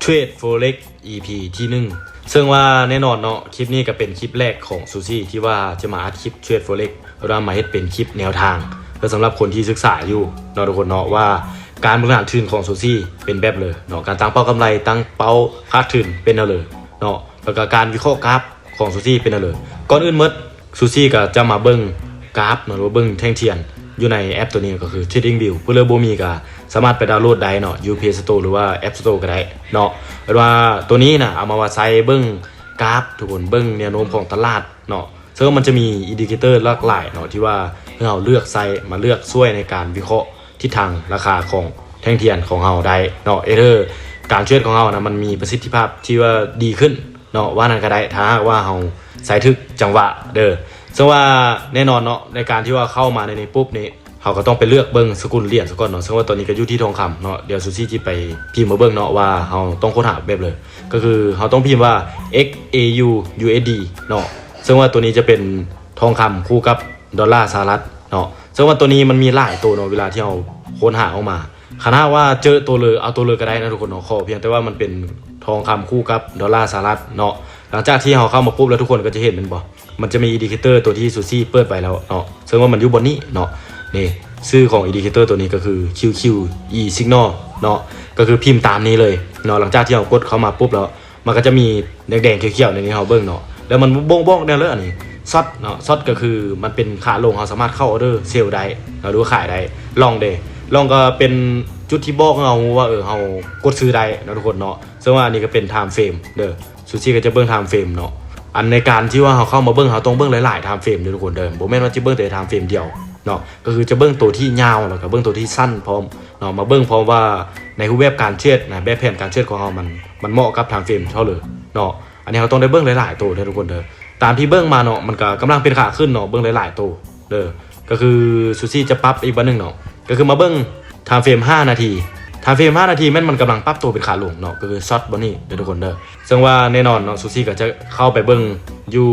Trade Forex ອີພີ ທີໜຶ່ງ ເຊິ່ງວ່າແນ່ນອນເນາະ ຄລິບນີ້ກໍເປັນຄລິບແລກຂອງຊູຊີທີ່ວ່າຈະມາອັດຄລິບ Trade Forex ຫຼືວ່າມາເຮັດເປັນຄລິບແນວທາງ ເພື່ອສຳລັບຄົນທີ່ສຶກສາຢູ່ເນາະ ທຸກຄົນເນາະ ວ່າການບໍລິຫານທຶນຂອງຊູຊີເປັນແບບເລີເນາະ ການຕັ້ງເປົ້າກຳໄລ ຕັ້ງເປົ້າຂາດທຶນເປັນແນວເລີເນາະ ແລ້ວກໍການວິເຄາະກາຟຂອງຊູຊີເປັນແນວເລີ. ກ່ອນອື່ນໝົດ ຊູຊີກໍຈະມາເບິ່ງກາຟເນາະ ຫຼືວ່າເບິ່ງແທ່ງທຽນຢູ່ໃນແອັບໂຕນີ້ ກໍຄື TradingView ຜູ້ເລີບໍ່ມີກໍສາມາດໄປດາວໂຫຼດໄດ້ເນາະ ຢູ່ Play Store ຫຼືວ່າ App Store ກໍໄດ້ເນາະ. ເອີ້ນວ່າໂຕນີ້ນະ ເອົາມາໄວ້ໃຊ້ເບິ່ງກາຟ ທຸກຄົນ ເບິ່ງແນວໂນ້ມຂອງຕະຫຼາດເນາະ ເຊິ່ງມັນຈະມີ indicator ຫຼາກຫຼາຍເນາະ ທີ່ວ່າໃຫ້ເຮົາເລືອກໃຊ້ ມາເລືອກຊ່ວຍໃນການວິເຄາະທິດທາງລາຄາຂອງແທ່ງທຽນຂອງເຮົາໄດ້ເນາະ ເຮັດໃຫ້ການເທຣດຂອງເຮົານະ ມັນມີປະສິດທິພາບທີ່ວ່າດີຂຶ້ນ ເນາະ ວ່ານັ້ນກໍໄດ້ ຖ້າຫາກວ່າເຮົາໃຊ້ຖືກຈັງຫວະເດີ. ເຊິ່ງວ່າແນ່ນອນເນາະ ໃນການທີ່ວ່າເຂົ້າມາໃນນີ້ປຸບນີ້ ເຮົາກໍຕ້ອງໄປເລືອກເບິ່ງສະກຸນຫຼຽນສາກ່ອນເນາະ ເຊິ່ງວ່າຕອນນີ້ກໍຢູ່ທີ່ທອງຄຳເນາະ. ດຽວຊູຊີຊິໄປພິມມາເບິ່ງເນາະ ວ່າເຮົາຕ້ອງຄົ້ນຫາແບບໃດ ກໍຄືເຮົາຕ້ອງພິມວ່າ XAU USD ເນາະ ເຊິ່ງວ່າໂຕນີ້ຈະເປັນທອງຄຳຄູ່ກັບດອນລາສະຫະລັດເນາະ. ເຊິ່ງວ່າໂຕນີ້ມັນມີຫຼາຍໂຕເນາະ ເວລາທີ່ເຮົາຄົ້ນຫາອອກມາ ຄັນຫາກວ່າເຈີໂຕເລີ ເອົາໂຕເລີກໍໄດ້ນະທຸກຄົນເນາະ ຂໍພຽງແຕ່ວ່າມັນເປັນທອງຄຳຄູ່ກັບດອນລາສະຫະລັດເນາະ. ຫຼັງຈາກທີ່ເຮົາເຂົ້າມາປຸບແລ້ວ ທຸກຄົນກໍຈະເຫັນແມ່ນບໍ່ ມັນຈະມີ indicator ຕົວທີ່ຊູຊີເປີດໄວ້ແລ້ວເນາະ ເຊິ່ງວ່າມັນຢູ່ບ່ອນນີ້ເນາະ. ນີ້ ຊື່ຂອງ indicator ຕົວນີ້ກໍຄື QQE Signal ເນາະ ກໍຄືພິມຕາມນີ້ເລີຍເນາະ. ຫຼັງຈາກທີ່ເຮົາກົດເຂົ້າມາປຸບແລ້ວ ມັນກໍຈະມີແດງໆ ຂຽວໆ ໃນນີ້ ເຮົາເບິ່ງເນາະ ແລ້ວມັນບົ່ງບອກແນວເລີຍ ອັນນີ້ short ເນາະ. short ກໍຄືມັນເປັນຂາລົງ ເຮົາສາມາດເຂົ້າ order sell ໄດ້ເນາະ ຫຼືວ່າຂາຍໄດ້. long ເດ long ກໍເປັນຈຸດທີ່ບອກໃຫ້ເຮົາຮູ້ວ່າ ເອີ ເຮົາກົດຊື້ໄດ້ເນາະ ທຸກຄົນເນາະ. ເຊິ່ງວ່າອັນນີ້ກໍເປັນ time frame ເດີ ຊູຊີກໍຈະເບິ່ງ time frame ເນາະ. ອັນໃນການທີ່ວ່າເຮົາເຂົ້າມາເບິ່ງ ເຮົາຕ້ອງເບິ່ງຫຼາຍໆ time frame ເດີ ທຸກຄົນເດີ ບໍ່ແມ່ນວ່າຈະເບິ່ງແຕ່ time frame ດຽວເນາະ ກໍຄືຈະເບິ່ງໂຕທີ່ຍາວ ແລ້ວກໍເບິ່ງໂຕທີ່ສັ້ນພ້ອມເນາະ ມາເບິ່ງພ້ອມວ່າໃນຮູບແບບການເທຣດນະ ແບບແຜນການເທຣດຂອງເຮົາ ມັນ ມັນເໝາະກັບ time frame ເທົ່າເລີເນາະ. ອັນນີ້ເຮົາຕ້ອງໄດ້ເບິ່ງຫຼາຍໆໂຕເດີ ທຸກຄົນເດີ. ຕາມທີ່ເບິ່ງມາເນາະ ມັນກໍກຳລັງເປັນຂາຂຶ້ນເນາະ ເບິ່ງຫຼາຍໆໂຕເດີ ກໍຄືຊູຊີຈະປັບອີກບາດໜຶ່ງເນາະ ກໍຄືມາເບິ່ງ time frame ຫ້ານາທີ. time frame ຫ້ານາທີແມ່ນມັນກຳລັງປັບໂຕເປັນຂາລົງເນາະ ກໍຄື short ບ່ອນນີ້ເດີ ທຸກຄົນເດີ. ເຊິ່ງວ່າແນ່ນອນເນາະ ຊູຊີກໍຈະເຂົ້າໄປເບິ່ງຢູ່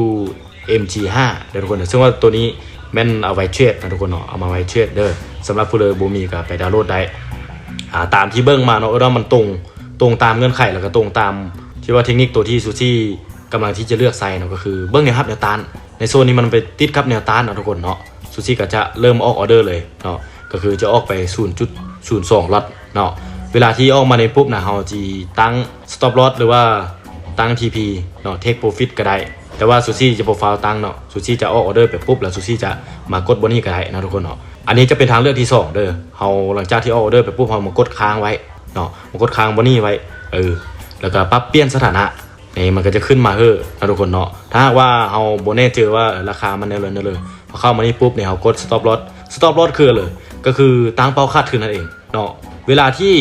MT ຫ້າເດີ ທຸກຄົນເດີ. ເຊິ່ງວ່າໂຕນີ້ແມ່ນເອົາໄວ້ເທຣດນະ ທຸກຄົນເນາະ ເອົາມາໄວ້ເທຣດເດີ. ສຳລັບຜູ້ເລີບໍ່ມີກໍໄປດາວໂຫຼດໄດ້ ອາ ຕາມທີ່ເບິ່ງມາເນາະ ເອີ້ນວ່າມັນຕົງ ຕົງຕາມເງື່ອນໄຂ ແລ້ວກໍຕົງຕາມທີ່ວ່າເທັກນິກໂຕທີ່ຊູຊີ ກຳລັງທີ່ຈະເລືອກໃສ່ເນາະ ກໍຄືເບິ່ງແນວຮັບແນວຕ້ານ ໃນໂຊນນີ້ມັນໄປຕິດກັບແນວຕ້ານເນາະ ທຸກຄົນເນາະ. ຊູຊີກໍຈະເລີ່ມອອກ order ເລີຍເນາະ ກໍຄືຈະອອກໄປສູນຈຸດສູນສອງ lot ເນາະ. ເວລາທີ່ອອກມານີ້ປຸບນະ ເຮົາຊິຕັ້ງ stop loss ຫຼືວ່າຕັ້ງ TP ເນາະ take profit ກໍໄດ້ ແຕ່ວ່າຊູຊີຈະບໍ່ຟ້າວຕັ້ງເນາະ ຊູຊີຈະອອກ order ໄປປຸບ ແລ້ວຊູຊີຈະມາກົດບ່ອນນີ້ກໍໄດ້ເນາະ ທຸກຄົນເນາະ. ອັນນີ້ຈະເປັນທາງເລືອກທີສອງເດີ ເຮົາ ຫຼັງຈາກທີ່ອອກ order ໄປປຸບ ເຮົາມາກົດຄ້າງໄວ້ເນາະ ມາກົດຄ້າງບ່ອນນີ້ໄວ້ ເອີ ແລ້ວກໍປັບປ່ຽນສະຖານະ ນີ້ມັນກໍຈະຂຶ້ນມາເຮີ້ເນາະ ທຸກຄົນເນາະ. ຖ້າຫາກວ່າເຮົາບໍ່ແນ່ໃຈວ່າ ເອີ ລາຄາມັນແນວເລີ ແນວເລີ ເຮົາເຂົ້າມານີ້ປຸບນີ້ ເຮົາກົດ stop loss stop loss ຄືເລີຍ ກໍຄືຕັ້ງເປົ້າຂາດທຶນນັ້ນເອງເນາະ. ເວລາທີ່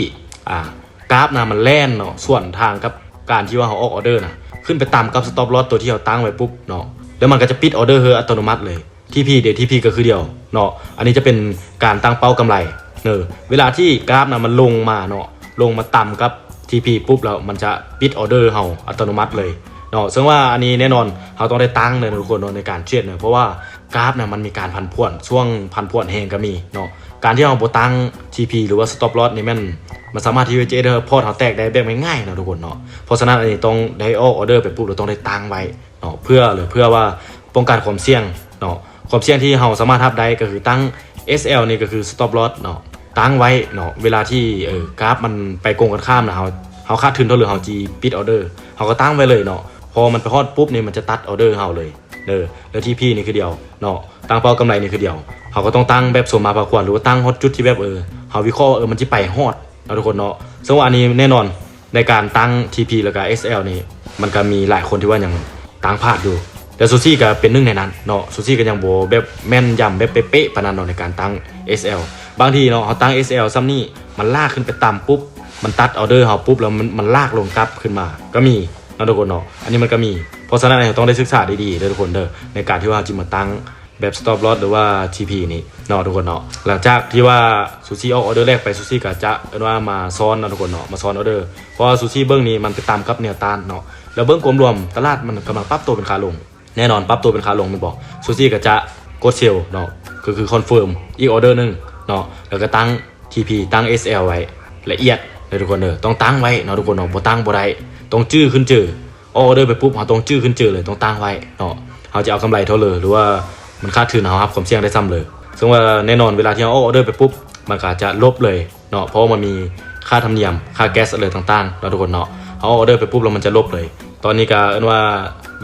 ອາ ກາຟນະ ມັນແລ່ນເນາະ ສວນທາງກັບການທີ່ວ່າເຮົາອອກ order ນະ ຂຶ້ນໄປຕ່ຳກັບ stop loss ຕົວທີ່ເຮົາຕັ້ງໄວ້ປຸບເນາະ ແລ້ວມັນກໍຈະປິດ order ເຮີ້ອັດຕະໂນມັດເລີຍ. TP ເດ TP ກໍຄືດຽວເນາະ ອັນນີ້ຈະເປັນການຕັ້ງເປົ້າກຳໄລເນີ. ເວລາທີ່ກາຟນະ ມັນລົງມາເນາະ ລົງມາຕ່ຳກັບ TP ປຸບແລ້ວ ມັນຈະປິດ order ເຮົາອັດຕະໂນມັດເລີຍເນາະ. ເຊິ່ງວ່າອັນນີ້ແນ່ນອນ ເຮົາຕ້ອງໄດ້ຕັ້ງເນີ ທຸກຄົນເນາະ ໃນການເທຣດເນີ ເພາະວ່າກາຟນະ ມັນມີການຜັນຜວນ ຊ່ວງຜັນຜວນແຮງກໍມີເນາະ. ການທີ່ເຮົາບໍ່ຕັ້ງ TP ຫຼືວ່າ stop loss ນີ້ແມ່ນ ມັນສາມາດທີ່ຈະເຮັດໃຫ້ port ເຮົາແຕກໄດ້ແບບງ່າຍໆເນາະ ທຸກຄົນເນາະ. ເພາະສະນັ້ນ ອັນນີ້ຕ້ອງໄດ້ອອກ order ໄປປຸບ ເຮົາຕ້ອງໄດ້ຕັ້ງໄວ້ ເນາະ ເພື່ອ ເພື່ອວ່າປ້ອງກັນຄວາມສ່ຽງເນາະ. ຄວາມສ່ຽງທີ່ເຮົາສາມາດຮັບໄດ້ກໍຄືຕັ້ງ SL ນີ້ກໍຄື stop loss ເນາະ ຕັ້ງໄວ້ເນາະ. ເວລາທີ່ ເອີ ກາຟມັນໄປກົງກັນຂ້າມນະ ເຮົາ ເຮົາຂາດທຶນເທົ່າໃດ ເຮົາຊິປິດ order ເຮົາກໍຕັ້ງໄວ້ເລີຍເນາະ. ພໍມັນໄປຮອດປຸບນີ້ ມັນຈະຕັດ order ເຮົາເລີຍເດີ. ແລ້ວ TP ນີ້ຄືດຽວເນາະ ຕັ້ງເປົ້າກຳໄລນີ້ຄືດຽວ. ເຮົາກໍຕ້ອງຕັ້ງແບບສົມມາພາຄວນ ຫຼືວ່າຕັ້ງຮອດຈຸດທີ່ແບບ ເອີ ເຮົາວິເຄາະວ່າ ເອີ ມັນຊິໄປຮອດເນາະ ທຸກຄົນເນາະ. ເຊິ່ງວ່າອັນນີ້ແນ່ນອນ ໃນການຕັ້ງ TP ແລ້ວກໍ SL ນີ້ ມັນກໍມີຫຼາຍຄົນທີ່ວ່າຍັງຕັ້ງພາດຢູ່ ແຕ່ຊູຊີກໍເປັນໜຶ່ງໃນນັ້ນເນາະ. ຊູຊີກໍຍັງບໍ່ແບບແມ່ນຢຳແບບເປະໆປານນັ້ນເນາະ ໃນການຕັ້ງ SL. ບາງທີເນາະ ເຮົາຕັ້ງ SL ສ່ຳນີ້ ມັນລາກຂຶ້ນໄປຕ່ຳປຸບ ມັນຕັດ order ເຮົາປຸບ ແລ້ວມັນ ມັນລາກລົງກັບຂຶ້ນມາກໍມີເນາະ ທຸກຄົນເນາະ ອັນນີ້ມັນກໍມີ. ເພາະສະນັ້ນ ເຮົາຕ້ອງໄດ້ສຶກສາດີໆເດີ ທຸກຄົນເດີ ໃນການທີ່ວ່າເຮົາຊິມາຕັ້ງ ແບບ stop loss ຫຼືວ່າ TP ນີ້ເນາະ ທຸກຄົນເນາະ. ຫຼັງຈາກທີ່ວ່າຊູຊີອອກ order ແລກໄປ ຊູຊີກໍຈະ ເອີ້ນວ່າມາຊ້ອນເນາະ ທຸກຄົນເນາະ ມາຊ້ອນ order ເພາະວ່າຊູຊີເບິ່ງນີ້ມັນໄປຕ່ຳກັບແນວຕ້ານເນາະ. ແລ້ວເບິ່ງກວມລວມຕະຫຼາດມັນກຳລັງປັບໂຕເປັນຂາລົງ ແນ່ນອນ ປັບໂຕເປັນຂາລົງແມ່ນບໍ່? ຊູຊີກໍຈະກົດ sell ເນາະ ກໍຄື confirm ອີກ order ໜຶ່ງເນາະ ແລ້ວກໍຕັ້ງ TP ຕັ້ງ SL ໄວ້ລະອຽດ ເດີທຸກຄົນເດີ ຕ້ອງຕັ້ງໄວ້ເນາະທຸກຄົນເນາະ ບໍ່ຕັ້ງບໍ່ໄດ້ ຕ້ອງຈື່ຂຶ້ນຈື່ ອອກອໍເດີໄປປຸບ ເຮົາຕ້ອງຈື່ຂຶ້ນຈື່ເລີຍ ຕ້ອງຕັ້ງໄວ້ເນາະ ເຮົາຈະເອົາກຳໄລເທົ່າເລີ ຫຼືວ່າມັນຂາດທຶນ ເຮົາຮັບຄວາມສ່ຽງໄດ້ສ່ຳເລີ ເຊິ່ງວ່າແນ່ນອນ ເວລາທີ່ເຮົາອອກອໍເດີໄປປຸບ ມັນກໍຈະລົບເລີຍເນາະ ເພາະວ່າມັນມີຄ່າທຳນຽມ ຄ່າແກັສ ເລີຕ່າງໆເນາະທຸກຄົນເນາະ ເຮົາອອກອໍເດີໄປປຸບ ແລ້ວມັນຈະລົບເລີຍ ຕອນນີ້ກໍເອີ້ນວ່າ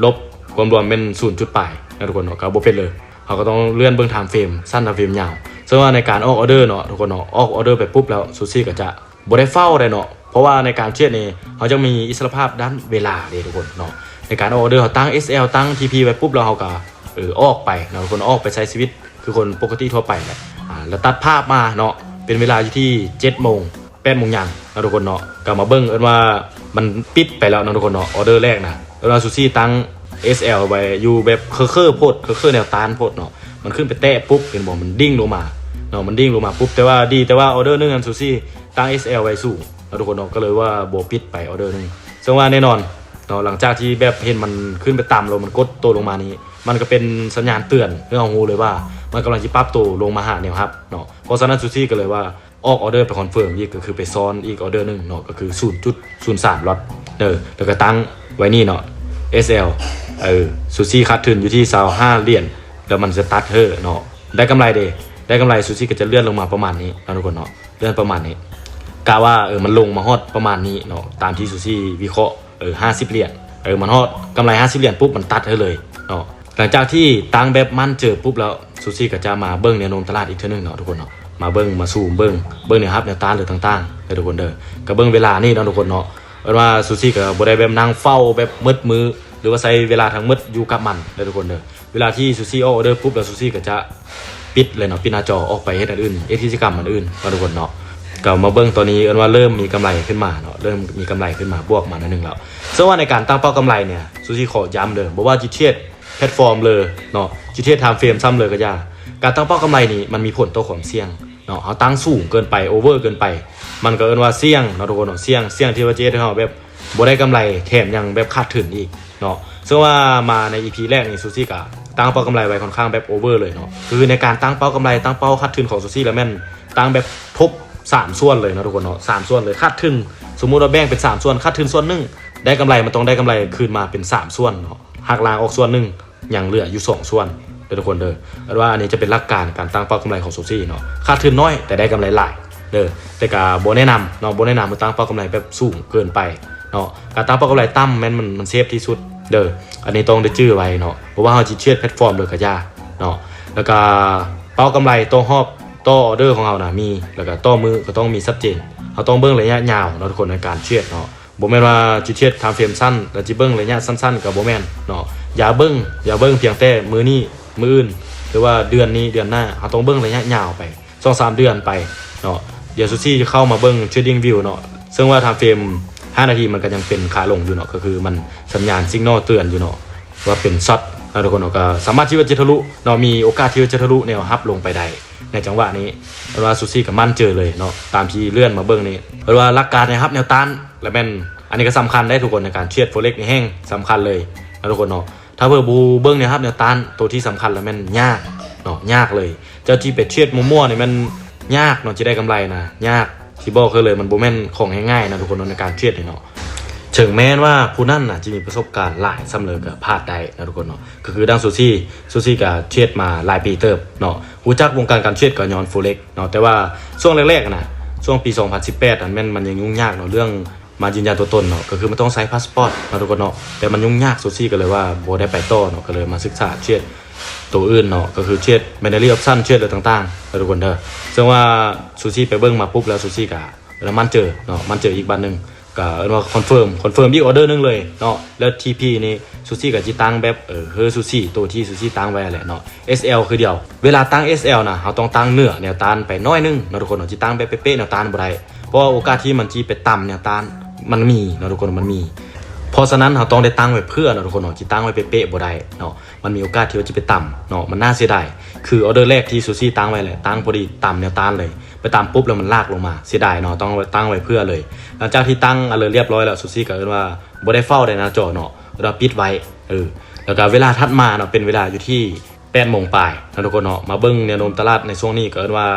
ລົບ ຄວາມລວມແມ່ນສູນຈຸດປາຍເນາະທຸກຄົນເນາະ ກໍບໍ່ເປັນເລີ ເຮົາກໍຕ້ອງເລື່ອນເບິ່ງທາມເຟຣມ ສັ້ນທາມເຟຣມຍາວ ເຊິ່ງວ່າໃນການອອກອໍເດີເນາະທຸກຄົນເນາະ ອອກອໍເດີໄປປຸບແລ້ວ ຊູຊີກໍຈະ ບໍ່ໄດ້ເຝົ້າໄດ້ເນາະ ເພາະວ່າໃນການເທຣດນີ້ ເຮົາຈະມີອິດສະຫຼະພາບດ້ານເວລາເດ້ທຸກຄົນເນາະ ໃນການອອກອໍເດີ ເຮົາຕັ້ງ ເອສແອລ ຕັ້ງ ທີພີ ໄວ້ປຸບ ແລ້ວເຮົາກໍ ເອີ ອອກໄປເນາະທຸກຄົນ ອອກໄປໃຊ້ຊີວິດຄືຄົນປົກກະຕິທົ່ວໄປແຫຼະ ອາ ແລ້ວຕັດພາບມາເນາະ ເປັນເວລາຢູ່ທີ່ ເຈັດໂມງ ແປດໂມງຫຍັງເນາະທຸກຄົນເນາະ ກໍມາເບິ່ງ ເອີ້ນວ່າມັນປິດໄປແລ້ວເນາະທຸກຄົນເນາະ ອໍເດີແລກນະ ເອີ້ນວ່າຊູຊີຕັ້ງ ເອສແອລ ໄວ້ຢູ່ແບບເຄີໆໂພດ ເຄີໆແນວຕ້ານໂພດເນາະ ມັນຂຶ້ນໄປແຕະປຸບ ເຫັນບໍ່ ມັນດິ້ງລົງມາເນາະ ມັນດິ້ງລົງມາປຸບ ແຕ່ວ່າດີແຕ່ວ່າອໍເດີໜຶ່ງຫັ້ນ ຊູຊີ ຕັ້ງ ເອສແອລ ໄວ້ສູງເນາະທຸກຄົນເນາະ ກໍເລີຍວ່າບໍ່ປິດໄປອໍເດີໜຶ່ງ ເຊິ່ງວ່າແນ່ນອນເນາະ ຫຼັງຈາກທີ່ແບບເຫັນມັນຂຶ້ນໄປຕ່ຳແລ້ວ ມັນກົດໂຕລົງມານີ້ ມັນກໍເປັນສັນຍານເຕືອນໃຫ້ເຮົາຮູ້ເລີຍວ່າ ມັນກຳລັງຊິປັບໂຕລົງມາຫາແນວຮັບເນາະ ເພາະສະນັ້ນ ຊູຊີກໍເລີຍວ່າອອກອໍເດີໄປຄອນເຟີມອີກ ກໍຄືໄປຊ້ອນອີກອໍເດີໜຶ່ງເນາະ ກໍຄື ສູນຈຸດສູນສາມລັອດເດີ ແລ້ວກໍຕັ້ງໄວ້ນີ້ເນາະ ເອສແອລ ເອີ ຊູຊີຂາດທຶນຢູ່ທີ່ ຊາວຫ້າຫຼຽນ ແລ້ວມັນຈະຕັດເຮີເນາະ ໄດ້ກຳໄລເດ້ ໄດ້ກຳໄລ ຊູຊີກໍຈະເລື່ອນລົງມາປະມານນີ້ເນາະທຸກຄົນເນາະ ເລື່ອນປະມານນີ້ ກະວ່າ ເອີ ມັນລົງມາຮອດປະມານນີ້ເນາະ ຕາມທີ່ຊູຊີວິເຄາະ ເອີ ຫ້າສິບຫຼຽນ ເອີ ມັນຮອດກຳໄລຫ້າສິບຫຼຽນປຸບ ມັນຕັດໃຫ້ເລີຍເນາະ ຫຼັງຈາກທີ່ຕັ້ງແບບໝັ້ນເຈີປຸບແລ້ວ ຊູຊີກໍຈະມາເບິ່ງແນວໂນ້ມຕະຫຼາດອີກເທື່ອໜຶ່ງເນາະທຸກຄົນເນາະ ມາເບິ່ງ ມາຊູມເບິ່ງ ເບິ່ງແນວຮັບແນວຕ້ານເລີຕ່າງໆເດີທຸກຄົນເດີ ກໍເບິ່ງເວລານີ້ເນາະທຸກຄົນເນາະ ເອີ້ນວ່າຊູຊີກໍບໍ່ໄດ້ແບບນັ່ງເຝົ້າແບບໝົດມື້ ຫຼືວ່າໃຊ້ເວລາທັງໝົດຢູ່ກັບມັນເດີທຸກຄົນເດີ ເວລາທີ່ຊູຊີອອກອໍເດີປຸບແລ້ວ ຊູຊີກໍຈະປິດເລີຍເນາະ ປິດໜ້າຈໍອອກໄປເຮັດອັນອື່ນ ເຮັດກິດຈະກຳອັນອື່ນເນາະທຸກຄົນເນາະ ກໍມາເບິ່ງຕອນນີ້ ເອີ້ນວ່າເລີ່ມມີກຳໄລຂຶ້ນມາເນາະ ເລີ່ມມີກຳໄລຂຶ້ນມາ ບວກມາໜ້ອຍໜຶ່ງແລ້ວ ເຊິ່ງວ່າໃນການຕັ້ງເປົ້າກຳໄລເນຍ ຊູຊີຂໍຢ້ຳເດີ ບໍ່ວ່າຊິເທຣດແພລດຟອມເລີເນາະ ຊິເທຣດທາມເຟຣມຊ້ຳເລີກໍຢ່າ ການຕັ້ງເປົ້າກຳໄລນີ້ ມັນມີຜົນຕໍ່ຄວາມສ່ຽງເນາະ ເຮົາຕັ້ງສູງເກີນໄປ ໂອເວີເກີນໄປ ມັນກໍເອີ້ນວ່າສ່ຽງເນາະທຸກຄົນເນາະ ສ່ຽງ ສ່ຽງທີ່ວ່າຈະເຮັດໃຫ້ເຮົາແບບ ບໍ່ໄດ້ກຳໄລ ແຖມຍັງແບບຂາດທຶນອີກເນາະ ເຊິ່ງວ່າມາໃນ ອີພີ ແລກນີ້ ຊູຊີກະຕັ້ງເປົ້າກຳໄລໄວ້ຄ່ອນຂ້າງແບບໂອເວີເລີຍເນາະ ຄືໃນການຕັ້ງເປົ້າກຳໄລ ຕັ້ງເປົ້າຂາດທຶນຂອງຊູຊີລະແມ່ນຕັ້ງແບບທົບສາມສ່ວນເລີຍເນາະທຸກຄົນເນາະ ສາມສ່ວນເລີຍ ຂາດທຶນ ສົມມຸດວ່າແບ່ງເປັນສາມສ່ວນ ຂາດທຶນສ່ວນໜຶ່ງ ໄດ້ກຳໄລ ມັນຕ້ອງໄດ້ກຳໄລຄືນມາເປັນສາມສ່ວນເນາະ ຫັກລ້າງອອກສ່ວນໜຶ່ງ ຍັງເຫຼືອຢູ່ສອງສ່ວນເດີທຸກຄົນເດີ ເອີ້ນວ່າອັນນີ້ຈະເປັນຫຼັກການການຕັ້ງເປົ້າກຳໄລຂອງຊູຊີເນາະ ຂາດທຶນໜ້ອຍແຕ່ໄດ້ກຳໄລຫຼາຍເດີ ແຕ່ກະບໍ່ແນະນຳເນາະ ບໍ່ແນະນຳໃຫ້ຕັ້ງເປົ້າກຳໄລແບບສູງເກີນໄປເນາະ ການຕັ້ງເປົ້າກຳໄລຕ່ຳແມ່ນມັນ ມັນເຊບທີ່ສຸດເດີ ອັນນີ້ຕ້ອງໄດ້ຈື່ໄວ້ເນາະ ບໍ່ວ່າເຮົາຊິເທຣດແພລດຟອມເລີກະຢ່າເນາະ ແລ້ວກະເປົ້າກຳໄລຕໍ່ຮອບ ຕໍ່ອໍເດີຂອງເຮົານະມີ ແລ້ວກະຕໍ່ມື້ກໍຕ້ອງມີຊັດເຈນ ເຮົາຕ້ອງເບິ່ງໄລຍະຍາວເນາະທຸກຄົນ ໃນການເທຣດເນາະ ບໍ່ແມ່ນວ່າຊິເທຣດທາມເຟຣມສັ້ນ ແລ້ວຊິເບິ່ງໄລຍະສັ້ນໆກໍບໍ່ແມ່ນເນາະ ຢ່າເບິ່ງ ຢ່າເບິ່ງພຽງແຕ່ມື້ນີ້ ມື້ອື່ນ ຫຼືວ່າເດືອນນີ້ ເດືອນໜ້າ ເຮົາຕ້ອງເບິ່ງໄລຍະຍາວໄປ ສອງສາມເດືອນໄປເນາະ ດຽວຊູຊີຈະເຂົ້າມາເບິ່ງ Trading View ເນາະ ເຊິ່ງວ່າທາມເຟຣມຫ້ານາທີ ມັນກໍຍັງເປັນຂາລົງຢູ່ເນາະ ກໍຄືມັນສັນຍານ Signal ເຕືອນຢູ່ເນາະ ວ່າເປັນຊັອດເນາະທຸກຄົນເນາະ ກໍສາມາດທີ່ວ່າຈະທະລຸເນາະ ມີໂອກາດທີ່ວ່າຈະທະລຸແນວຮັບລົງໄປໄດ້ ໃນຈັງຫວະນີ້ ເອີ້ນວ່າຊູຊີກໍໝັ້ນເຈີເລີຍເນາະ ຕາມທີ່ເລື່ອນມາເບິ່ງນີ້ ເອີ້ນວ່າຫຼັກການແນວຮັບແນວຕ້ານ ລະແມ່ນ ອັນນີ້ກໍສຳຄັນໄດ໋ທຸກຄົນ ໃນການເທຣດ Forex ນີ້ແຮງສຳຄັນເລີຍເນາະທຸກຄົນເນາະ ຖ້າເພິ່ນບໍ່ຮູ້ເບິ່ງແນວຮັບແນວຕ້ານ ໂຕທີ່ສຳຄັນລະແມ່ນຍາກເນາະ ຍາກເລີຍ ເຈົ້າຊິໄປເທຣດມົ້ວໆນີ້ແມ່ນຍາກເນາະ ຊິໄດ້ກຳໄລນະ ຍາກ ຊິບອກເລີຍ ມັນບໍ່ແມ່ນຂອງງ່າຍໆນະທຸກຄົນເນາະ ໃນການເທຣດນີ້ເນາະ ເຖິງແມ່ນວ່າຜູ້ນັ້ນນະຈະມີປະສົບການຫຼາຍສ່ຳເລີກໍພາດໄດ້ນະທຸກຄົນເນາະ ກໍຄືດັ່ງຊູຊີ ຊູຊີກໍເທຣດມາຫຼາຍປີເຕີບເນາະ ຮູ້ຈັກວົງການການເທຣດກໍຍ້ອນ Forex ເນາະ ແຕ່ວ່າຊ່ວງແລກໆນະ ຊ່ວງປີສອງພັນສິບແປດຫັ້ນແມ່ນມັນຍັງຫຍຸ້ງຍາກເນາະ ເລື່ອງ ມາຢືນຢັນຕົວຕົນເນາະ ກໍຄືມັນຕ້ອງໃຊ້ພາສປອດເນາະທຸກຄົນເນາະ ແຕ່ມັນຫຍຸ້ງຍາກ ຊູຊີກໍເລີຍວ່າບໍ່ໄດ້ໄປຕໍ່ເນາະ ກໍເລີຍມາສຶກສາເທຣດໂຕອື່ນເນາະ ກໍຄືເທຣດ Binary Option ເທຣດ ແລະ ຕ່າງໆເນາະທຸກຄົນເດີ ເຊິ່ງວ່າຊູຊີໄປເບິ່ງມາປຸບແລ້ວ ຊູຊີກໍໝັ້ນເຈີເນາະ ໝັ້ນເຈີອີກບາດໜຶ່ງ ກໍເອີ້ນວ່າ confirm confirm ອີກ order ໜຶ່ງເລີຍເນາະ ແລ້ວ TP ນີ້ ຊູຊີກໍຊິຕັ້ງແບບ ເອີ ຄືຊູຊີ ໂຕທີ່ຊູຊີຕັ້ງໄວ້ຫັ້ນແຫຼະເນາະ SL ຄືດຽວ ເວລາຕັ້ງ SL ນະ ເຮົາຕ້ອງຕັ້ງເໜືອແນວຕ້ານໄປໜ້ອຍໜຶ່ງເນາະທຸກຄົນເນາະ ຊິຕັ້ງແບບເປະໆແນວຕ້ານບໍ່ໄດ້ ເພາະວ່າໂອກາດທີ່ມັນຊິໄປຕ່ຳແນວຕ້ານ ມັນມີເນາະທຸກຄົນ ມັນມີ ເພາະສະນັ້ນເຮົາຕ້ອງໄດ້ຕັ້ງໄວ້ເພື່ອເນາະທຸກຄົນເນາະ ຊິຕັ້ງໄວ້ເປະໆບໍ່ໄດ້ເນາະ ມັນມີໂອກາດທີ່ວ່າຈະໄປຕ່ຳເນາະ ມັນໜ້າເສຍດາຍ ຄື order ແລກທີ່ຊູຊີຕັ້ງໄວ້ແຫຼະ ຕັ້ງພໍດີຕ່ຳແນວຕ້ານເລີຍ ໄປຕ່ຳປຸບແລ້ວມັນລາກລົງມາ ເສຍດາຍເນາະ ຕ້ອງຕັ້ງໄວ້ເພື່ອເລີຍ ຫຼັງຈາກທີ່ຕັ້ງອັນເລີຍລຽບຮ້ອຍແລ້ວ ຊູຊີກໍເອີ້ນວ່າບໍ່ໄດ້ເຝົ້າໄດ້ໜ້າຈໍເນາະ ເອີ້ນວ່າປິດໄວ້ ເອີ ແລ້ວກໍເວລາຖັດມາເນາະ ເປັນເວລາຢູ່ທີ່ ແປດໂມງປາຍເນາະທຸກຄົນເນາະ ມາເບິ່ງແນວໂນ້ມຕະຫຼາດໃນຊ່ວງນີ້ ກໍເອີ້ນວ່າ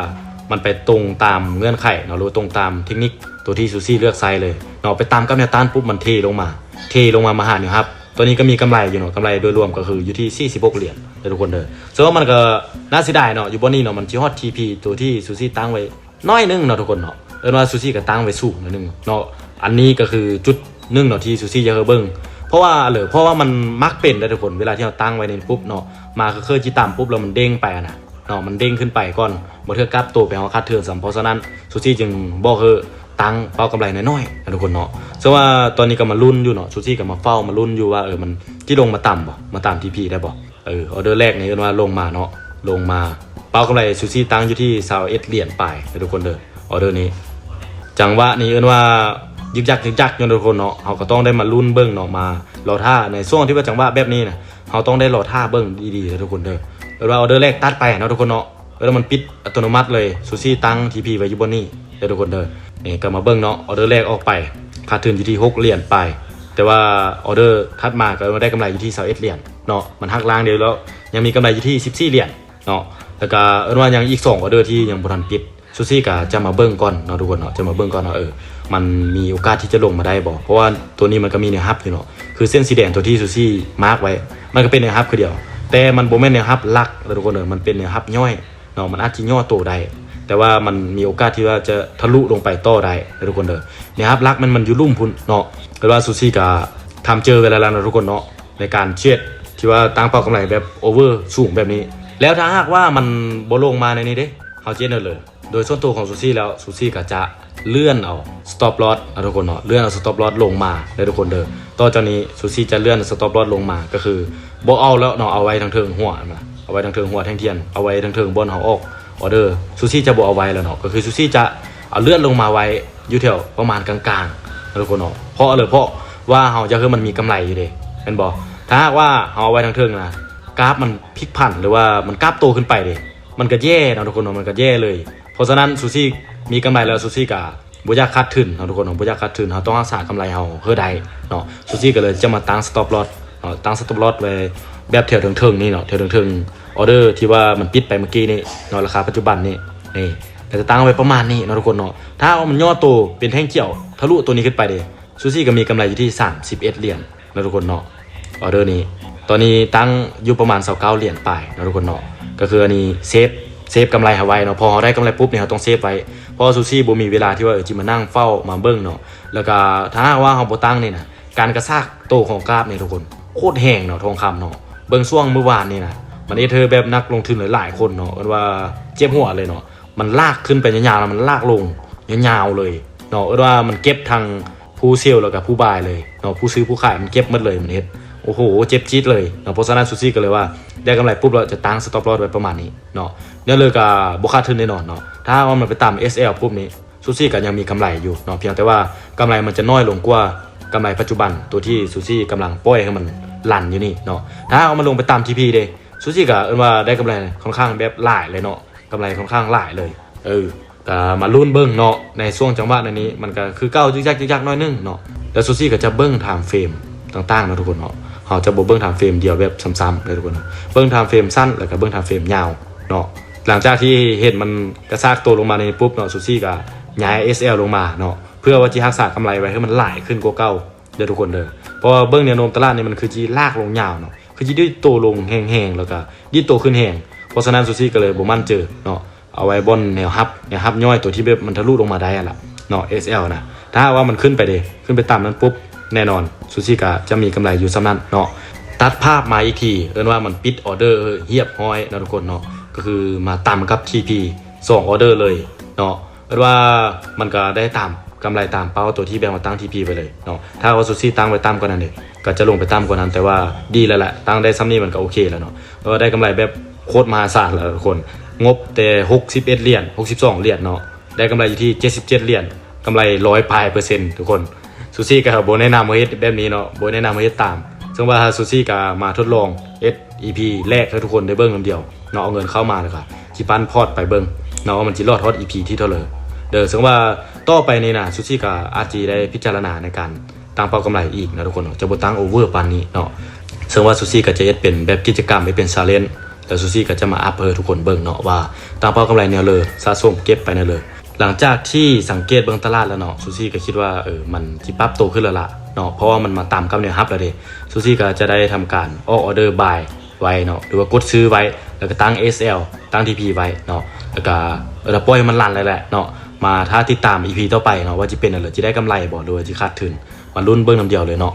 ມັນໄປຕົງຕາມເງື່ອນໄຂເນາະ ຫຼືວ່າຕົງຕາມເທັກນິກຕົວທີ່ຊູຊີເລືອກໃຊ້ເລີຍເນາະ. ໄປຕາມກັບແນວຕ້ານປຸບ ມັນເທລົງມາ ເທລົງມາ ມາຫາແນວຮັບ. ຕອນນີ້ກໍມີກຳໄລຢູ່ເນາະ ກຳໄລໂດຍລວມກໍຄືຢູ່ທີ່ສີ່ສິບຫົກຫຼຽນເດີທຸກຄົນເດີ. ເຊິ່ງວ່າມັນກໍໜ້າເສຍດາຍເນາະ ຢູ່ບ່ອນນີ້ເນາະ ມັນຊິຮອດທີພີຕົວທີ່ຊູຊີຕັ້ງໄວ້ໜ້ອຍໜຶ່ງເນາະທຸກຄົນເນາະ. ເອີ້ນວ່າຊູຊີກໍຕັ້ງໄວ້ສູງໜ້ອຍໜຶ່ງເນາະ. ອັນນີ້ກໍຄືຈຸດໜຶ່ງເນາະທີ່ຊູຊີຢາກໃຫ້ເບິ່ງ ເພາະວ່າເລີ ເພາະວ່າມັນມັກເປັນເດີທຸກຄົນ ເວລາທີ່ເຮົາຕັ້ງໄວ້ນີ້ປຸບເນາະ ມາຄືເຄີຍຈິຕຳປຸບ ແລ້ວມັນເດ້ງໄປຫັ້ນນະ ເນາະ ມັນເດ້ງຂຶ້ນໄປກ່ອນ ບໍ່ເທື່ອກັບໂຕໄປເຮົາຄາດເທີນຊ້ຳ. ເພາະສະນັ້ນ ຊູຊີຈຶ່ງບອກເຮີຕັ້ງເປົ້າກຳໄລນ້ອຍໆນະທຸກຄົນເນາະ. ເຊິ່ງວ່າຕອນນີ້ກໍມາລຸ້ນຢູ່ເນາະ ຊູຊີກໍມາເຝົ້າມາລຸ້ນຢູ່ວ່າ ເອີ ມັນຊິລົງມາຕ່ຳບໍ່ ມາຕ່ຳທີພີໄດ້ບໍ່. ເອີ ອໍເດີແລກນີ້ເອີ້ນວ່າລົງມາເນາະ ລົງມາ ເປົ້າກຳໄລຊູຊີຕັ້ງຢູ່ທີ່ຊາວເອັດຫຼຽນປາຍນະທຸກຄົນເດີ. ອໍເດີນີ້ ຈັງຫວະນີ້ເອີ້ນວ່າຍຶກຍັກຍຶກຍັກຢູ່ນະທຸກຄົນເນາະ. ເຮົາກໍຕ້ອງໄດ້ມາລຸ້ນເບິ່ງເນາະ ມາລໍຖ້າໃນຊ່ວງທີ່ວ່າຈັງຫວະແບບນີ້ນະ ເຮົາຕ້ອງໄດ້ລໍຖ້າເບິ່ງດີໆນະທຸກຄົນເດີ. ເອີ້ນວ່າອໍເດີແລກຕັດໄປເນາະທຸກຄົນເນາະ ເອີ ແລ້ວມັນປິດອັດຕະໂນມັດເລີຍ ຊູຊີຕັ້ງທີພີໄວ້ຢູ່ບ່ອນນີ້ເດີທຸກຄົນເດີ. ນີ້ກໍມາເບິ່ງເນາະ ອໍເດີແລກອອກໄປ ຂາດທຶນຢູ່ທີ່ຫົກຫຼຽນປາຍ ແຕ່ວ່າອໍເດີຖັດມາກໍໄດ້ກຳໄລຢູ່ທີ່ຊາວເອັດຫຼຽນເນາະ. ມັນຫັກລ້າງດຽວແລ້ວ ຍັງມີກຳໄລຢູ່ທີ່ສິບສີ່ຫຼຽນເນາະ. ແລ້ວກໍເອີ້ນວ່າຍັງອີກສອງອໍເດີທີ່ຍັງບໍ່ທັນປິດ ຊູຊີກໍຈະມາເບິ່ງກ່ອນເນາະທຸກຄົນເນາະ ຈະມາເບິ່ງກ່ອນວ່າ ເອີ ມັນມີໂອກາດທີ່ຈະລົງມາໄດ້ບໍ່ ເພາະວ່າຕົວນີ້ມັນກໍມີແນວຮັບຢູ່ເນາະ. ຄືເສັ້ນສີແດງຕົວທີ່ຊູຊີມາກໄວ້ ມັນກໍເປັນແນວຮັບຄືດຽວ ແຕ່ມັນບໍ່ແມ່ນແນວຮັບຫຼັກເດີທຸກຄົນເດີ ມັນເປັນແນວຮັບຍ່ອຍ ເນາະ ມັນອາດຊິຫຍໍ້ໂຕໄດ້ ແຕ່ວ່າມັນມີໂອກາດທີ່ວ່າຈະທະລຸລົງໄປຕໍ່ໄດ້ເດີທຸກຄົນເດີ. ແນວຮັບຫຼັກມັນ ມັນຢູ່ລຸ່ມພຸ້ນເນາະ ແຕ່ວ່າຊູຊີກໍທຳເຈີໄວ້ແລ້ວລະເນາະທຸກຄົນເນາະ ໃນການເທຣດທີ່ວ່າຕັ້ງເປົ້າກຳໄລແບບໂອເວີສູງແບບນີ້. ແລ້ວຖ້າຫາກວ່າມັນບໍ່ລົງມາໃນນີ້ເດ້ ເຮົາຈະເຮັດແນວໃດ? ໂດຍສ່ວນຕົວຂອງຊູຊີແລ້ວ ຊູຊີກໍຈະເລື່ອນເອົາສະຕັອບລອສເນາະທຸກຄົນເນາະ ເລື່ອນເອົາສະຕັອບລອສລົງມາເດີທຸກຄົນເດີ. ຕໍ່ຈາກນີ້ຊູຊີຈະເລື່ອນສະຕັອບລອສລົງມາ ກໍຄືບໍ່ເອົາແລ້ວເນາະ ເອົາໄວ້ທາງເທິງຫົວນະ ເອົາໄວ້ທາງເທິງຫົວແທ່ງທຽນ ເອົາໄວ້ທາງເທິງບ່ອນເຮົາອອກ ອໍເດີ ຊູຊີຈະບໍ່ເອົາໄວ້ແລ້ວເນາະ ກໍຄືຊູຊີຈະເອົາເລື່ອນລົງມາໄວ້ຢູ່ແຖວປະມານກາງໆນະທຸກຄົນເນາະ. ເພາະເລີ ເພາະວ່າເຮົາຢາກໃຫ້ມັນມີກຳໄລຢູ່ເດ້ ແມ່ນບໍ່? ຖ້າຫາກວ່າເຮົາເອົາໄວ້ທາງເທິງນະ ກາຟມັນພິກຜັນ ຫຼືວ່າມັນກັບໂຕຂຶ້ນໄປເດ້ ມັນກໍແຍ່ເນາະທຸກຄົນເນາະ ມັນກໍແຍ່ເລີຍ. ເພາະສະນັ້ນ ຊູຊີມີກຳໄລແລ້ວ ຊູຊີກໍບໍ່ຢາກຂາດທຶນເນາະທຸກຄົນເນາະ ບໍ່ຢາກຂາດທຶນ ເຮົາຕ້ອງຮັກສາກຳໄລເຮົາໃຫ້ໄດ້ເນາະ. ຊູຊີກໍເລີຍຈະມາຕັ້ງສະຕັອບລອສເນາະ ຕັ້ງສະຕັອບລອສໄວ້ແບບແຖວເທິງໆນີ້ເນາະ ແຖວເທິງໆ ອໍເດີທີ່ວ່າມັນປິດໄປເມື່ອກີ້ນີ້ເນາະ ລາຄາປັດຈຸບັນນີ້ ນີ້ ກໍຈະຕັ້ງໄວ້ປະມານນີ້ເນາະທຸກຄົນເນາະ. ຖ້າວ່າມັນຫຍໍ້ໂຕເປັນແທ່ງຂຽວທະລຸໂຕນີ້ຂຶ້ນໄປເດ້ ຊູຊີກໍມີກຳໄລຢູ່ທີ່ສາມສິບເອັດຫຼຽນເນາະທຸກຄົນເນາະ. ອໍເດີນີ້ ຕອນນີ້ຕັ້ງຢູ່ປະມານຊາວເກົ້າຫຼຽນປາຍເນາະທຸກຄົນເນາະ. ກໍຄືອັນນີ້ເຊບ ເຊບກຳໄລເຮົາໄວ້ເນາະ ພໍເຮົາໄດ້ກຳໄລປຸບນີ້ ເຮົາຕ້ອງເຊບໄວ້ ເພາະວ່າຊູຊີບໍ່ມີເວລາທີ່ວ່າ ເອີ ຊິມານັ່ງເຝົ້າມາເບິ່ງເນາະ. ແລ້ວກໍຖ້າຫາກວ່າເຮົາບໍ່ຕັ້ງນີ້ນະ ການກະຊາກໂຕຂອງກາຟນີ້ທຸກຄົນ ໂຄດແຮງເນາະ ທອງຄຳເນາະ. ເບິ່ງຊ່ວງມື້ວານນີ້ນະ ມັນເຮັດໃຫ້ແບບນັກລົງທຶນຫຼາຍໆຄົນເນາະ ເອີ້ນວ່າເຈັບຫົວເລີຍເນາະ ມັນລາກຂຶ້ນໄປຍາວໆ ແລ້ວມັນລາກລົງຍາວໆເລີຍເນາະ. ເອີ້ນວ່າມັນເກັບທັງຜູ້ເຊວ ແລ້ວກໍຜູ້ບາຍເລີຍເນາະ ຜູ້ຊື້ຜູ້ຂາຍມັນເກັບໝົດເລີຍ ມັນເຮັດ ໂອ້ໂຫ ເຈັບຈີດເລີຍເນາະ. ເພາະສະນັ້ນ ຊູຊີກໍເລີຍວ່າ ໄດ້ກຳໄລປຸບແລ້ວຈະຕັ້ງສະຕັອບລອສໄວ້ປະມານນີ້ເນາະ ແນວເລີກະບໍ່ຂາດທຶນແນ່ນອນເນາະ. ຖ້າຫາກວ່າມັນໄປຕາມເອສແອລປຸບນີ້ ຊູຊີກໍຍັງມີກຳໄລຢູ່ເນາະ ພຽງແຕ່ວ່າກຳໄລມັນຈະນ້ອຍລົງກວ່າກຳໄລປັດຈຸບັນ ຕົວທີ່ຊູຊີກຳລັງປ່ອຍໃຫ້ມັນລັນຢູ່ນີ້ເນາະ. ຖ້າຫາກວ່າມັນລົງໄປຕາມທີພີເດ້ ຊູຊີກໍເອີ້ນວ່າໄດ້ກຳໄລຄ່ອນຂ້າງແບບຫຼາຍເລີຍເນາະ ກຳໄລຄ່ອນຂ້າງຫຼາຍເລີຍ. ເອີ ກໍມາລຸ້ນເບິ່ງເນາະ ໃນຊ່ວງຈັງຫວະນັ້ນນີ້ ມັນກໍຄືເກົ່າ ຍຶກຍັກ ຍຶກຍັກໜ້ອຍໜຶ່ງເນາະ. ແລ້ວຊູຊີກໍຈະເບິ່ງທາມເຟຣມຕ່າງໆເນາະທຸກຄົນເນາະ ເຮົາຈະບໍ່ເບິ່ງທາມເຟຣມດຽວແບບຊ້ຳໆເດີທຸກຄົນ ເບິ່ງທາມເຟຣມສັ້ນ ແລ້ວກໍເບິ່ງທາມເຟຣມຍາວເນາະ. ຫຼັງຈາກທີ່ເຫັນມັນກະຊາກໂຕລົງມານີ້ປຸບເນາະ ຊູຊີກໍຍ້າຍເອສແອລລົງມາເນາະ ເພື່ອວ່າຊິຮັກສາກຳໄລໄວ້ໃຫ້ມັນຫຼາຍຂຶ້ນກວ່າເກົ່າເດີທຸກຄົນເດີ. ເພາະວ່າເບິ່ງແນວໂນ້ມຕະຫຼາດນີ້ ມັນຄືຊິລາກລົງຍາວເນາະ ຄືຊິດີດໂຕລົງແຮງໆ ແລ້ວກໍດີດໂຕຂຶ້ນແຮງ. ເພາະສະນັ້ນ ຊູຊີກໍເລີຍບໍ່ໝັ້ນໃຈເນາະ ເອົາໄວ້ບ່ອນແນວຮັບ ແນວຮັບຍ່ອຍ ຕົວທີ່ແບບມັນທະລຸລົງມາໄດ້ຫັ້ນລະເນາະ ເອສແອລນະ. ຖ້າຫາກວ່າມັນຂຶ້ນໄປເດ້ ຂຶ້ນໄປຕາມນັ້ນປຸບ ແນ່ນອນ ຊູຊີກະຈະມີກຳໄລຢູ່ສ່ຳນັ້ນເນາະ. ຕັດພາບມາອີກທີ ເອີ້ນວ່າມັນປິດອໍເດີຮຽບຮ້ອຍເນາະທຸກຄົນເນາະ ກໍຄືມາຕຳກັບທີພີສອງອໍເດີເລີຍເນາະ. ເອີ້ນວ່າມັນກະໄດ້ຕາມ ກຳໄລຕາມເປົ້າ ຕົວທີ່ແບບເຮົາຕັ້ງທີພີໄວ້ເລີຍເນາະ. ຖ້າວ່າຊູຊີຕັ້ງໄວ້ຕ່ຳກວ່ານັ້ນເດ້ ກໍຈະລົງໄປຕ່ຳກວ່ານັ້ນ ແຕ່ວ່າດີແລ້ວແຫຼະ ຕັ້ງໄດ້ສ່ຳນີ້ມັນກໍໂອເຄແລ້ວເນາະ. ແລ້ວກໍໄດ້ກຳໄລແບບໂຄດມະຫາສານແລ້ວທຸກຄົນ ງົບແຕ່ຫົກສິບເອັດຫຼຽນ ຫົກສິບສອງຫຼຽນເນາະ ໄດ້ກຳໄລຢູ່ທີ່ເຈັດສິບເຈັດຫຼຽນ ກຳໄລຮ້ອຍປາຍເປີເຊັນທຸກຄົນ. ຊູຊີກໍບໍ່ແນະນຳໃຫ້ເຮັດແບບນີ້ເນາະ ບໍ່ແນະນຳໃຫ້ເຮັດຕາມ. ເຊິ່ງວ່າຊູຊີກໍມາທົດລອງເຮັດອີພີແລກໃຫ້ທຸກຄົນໄດ້ເບິ່ງນຳດຽວເນາະ ເອົາເງິນເຂົ້າມາ ແລ້ວກໍຊິປັ້ນພອດໄປເບິ່ງເນາະ ວ່າມັນຊິລອດຮອດອີພີທີເທົ່າໃດເດີ. ເຊິ່ງວ່າຕໍ່ໄປນີ້ນະ ຊູຊີກໍອາດຊິໄດ້ພິຈາລະນາໃນການຕັ້ງເປົ້າກຳໄລອີກນະທຸກຄົນເນາະ ຈະບໍ່ຕັ້ງໂອເວີປານນີ້ເນາະ. ເຊິ່ງວ່າຊູຊີກໍຈະເຮັດເປັນແບບກິດຈະກຳ ເຮັດເປັນຊາເລນ ແລ້ວຊູຊີກໍຈະມາອັບໃຫ້ທຸກຄົນເບິ່ງເນາະ ວ່າຕັ້ງເປົ້າກຳໄລແນວເລີ ສະສົມເກັບໄປແນວເລີ. ຫຼັງຈາກທີ່ສັງເກດເບິ່ງຕະຫຼາດແລ້ວເນາະ ຊູຊີກໍຄິດວ່າ ເອີ ມັນຊິປັບໂຕຂຶ້ນແລ້ວລະເນາະ ເພາະວ່າມັນມາຕຳກັບແນວຮັບແລ້ວເດ້. ຊູຊີກໍຈະໄດ້ທຳການອອກອໍເດີບາຍໄວ້ເນາະ ຫຼືວ່າກົດຊື້ໄວ້ ແລ້ວກໍຕັ້ງເອສແອລ ຕັ້ງທີພີໄວ້ເນາະ ແລ້ວກໍ ເອີ ລະປ່ອຍໃຫ້ມັນລັນເລີຍແຫຼະເນາະ. ມາຖ້າຕິດຕາມອີພີຕໍ່ໄປເນາະ ວ່າຊິເປັນແນວເລີ ຊິໄດ້ກຳໄລບໍ່ ຫຼືວ່າຊິຂາດທຶນ ມາລຸ້ນເບິ່ງນຳດຽວເລີຍເນາະ.